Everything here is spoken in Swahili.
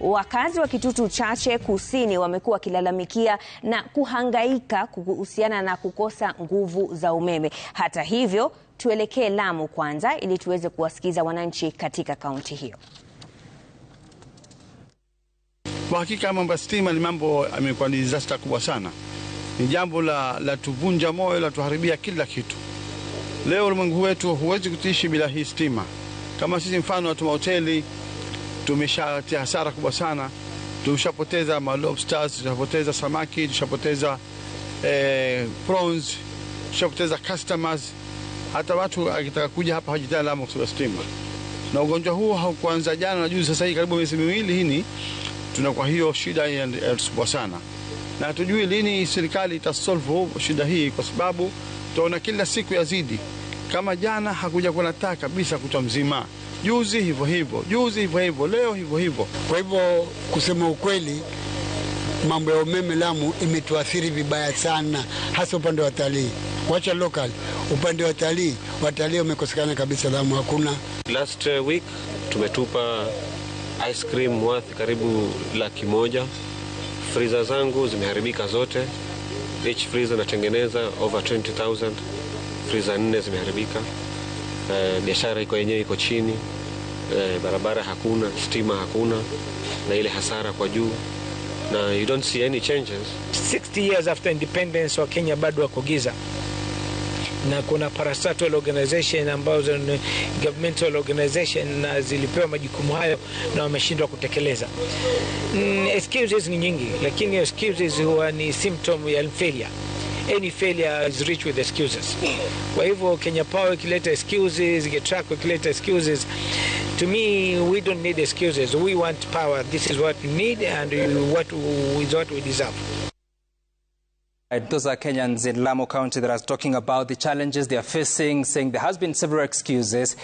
wakazi wa Kitutu Chache Kusini wamekuwa wakilalamikia na kuhangaika kuhusiana na kukosa nguvu za umeme. Hata hivyo, tuelekee Lamu kwanza ili tuweze kuwasikiza wananchi katika kaunti hiyo. Kwa hakika mambo ya stima ni mambo amekuwa ni disaster kubwa sana, ni jambo la tuvunja moyo, la tuharibia kila kitu. Leo ulimwengu wetu huwezi kuishi bila hii stima. Kama sisi mfano watu mahoteli tumeshatia hasara kubwa sana, tumeshapoteza ma lobsters, tushapoteza samaki, tushapoteza prawns, tushapoteza customers. Hata watu akitaka kuja hapa haji tena Lamu kwa sababu ya stima. Na ugonjwa huu haukuanza jana na juzi, sasa hii karibu miezi 2 hii tunakuwa hiyo shida inatusumbua sana, na hatujui lini serikali itasolve shida hii, kwa sababu tunaona kila siku yazidi. Kama jana hakuja kuwa na taa kabisa kutwa mzima, juzi hivyo hivyo, juzi hivyo hivyo, leo hivyo hivyo. Kwa hivyo kusema ukweli, mambo ya umeme Lamu imetuathiri vibaya sana, hasa upande wa watalii. Wacha local, upande wa watalii, watalii wamekosekana kabisa Lamu, hakuna. Last week tumetupa ice cream worth karibu 100,000. Freezer zangu zimeharibika zote. Each freezer natengeneza over 20,000. Freezer 4 zimeharibika. Biashara iko yenyewe iko chini. Barabara hakuna, stima hakuna, na ile hasara kwa juu, na you don't see any changes. 60 years after independence Wakenya bado wako giza, na kuna parastatal organization ambazo ni governmental organization na zilipewa majukumu hayo na wameshindwa kutekeleza. Excuses ni nyingi, lakini excuses huwa ni symptom ya failure. Any failure is rich with excuses. Kwa hivyo Kenya Power ikileta excuses, Ketraco ikileta excuses, to me we don't need excuses. We want power. This is what we need and what is what we deserve. Those are Kenyans in Lamu County that are talking about the challenges they are facing, saying there has been several excuses.